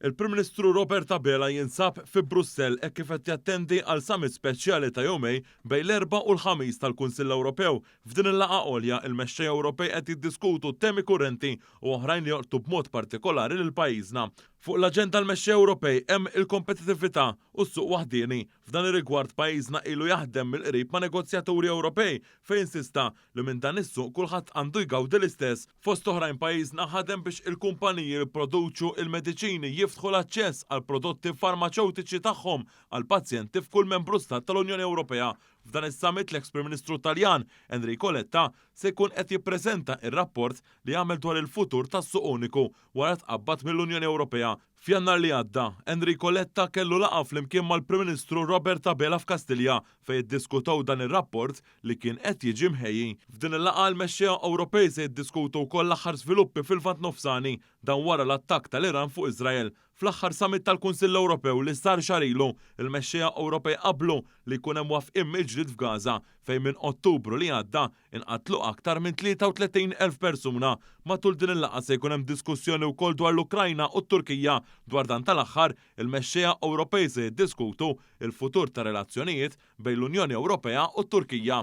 Il-Prim Ministru Robert Abela jinsab fi Brussell hekk kif qed jattendi għal summit speċjali ta' jumejn bejn l-Erbgħa u l-Ħamis tal-Kunsill Ewropew. F'din il-laqgħa għolja, il-mexxejja Ewropej qed jiddiskutu temi kurrenti u oħrajn li jolqtu b'mod partikolari lil pajjiżna. Fuq l-aġenda l-mexxejja Ewropej hemm il-kompetitività u s-suq waħdieni. F'dan ir-rigward pajjiżna ilu jaħdem mill-qrib ma' negozjaturi Ewropej fejn insista li minn dan is-suq kulħadd għandu jgawdi l-istess. Fost oħrajn pajjiżna ħadem biex il-kumpaniji li jipproduċu il-mediċini jiftħu l-aċċess għall-prodotti farmaċewtiċi tagħhom għall-pazjenti f'kull membru stat tal-Unjoni Ewropea. F'dan is-summit l-eks Prim Ministru Taljan, Enrico Letta, se jkun qed jippreżenta r-rapport li għamel dwar il-futur tas-suq uniku wara tqabbad mill-Unjoni Ewropea. F'Jannar li għadda, Enrico Letta kellu laqgħa flimkien mal-Prim Ministru Robert Abela f'Kastilja fejn iddiskutew dan ir-rapport li kien qed jiġi mħejji. F'din il-laqgħa l-mexxejja Ewropej se jiddiskutu wkoll l-aħħar żviluppi fil-Lvant Nofsani, dan wara l-attakk tal-Iran fuq Iżrael. Fl-aħħar summit tal-Kunsill Ewropew li sar xahar ilu, il-mexxejja Ewropej qablu li jkun hemm waqfien mill-ġlied f'Gaza fejn minn Ottubru li għadda Inqatlu aktar minn 33,000 persuna. Matul din il-laqgħa se jkun hemm diskussjoni wkoll dwar l-Ukrajna u t-Turkija. Dwar dan tal-aħħar, il-mexxejja Ewropej se jiddiskutu l-futur tar-relazzjonijiet bejn l-Unjoni Ewropea u t-Turkija.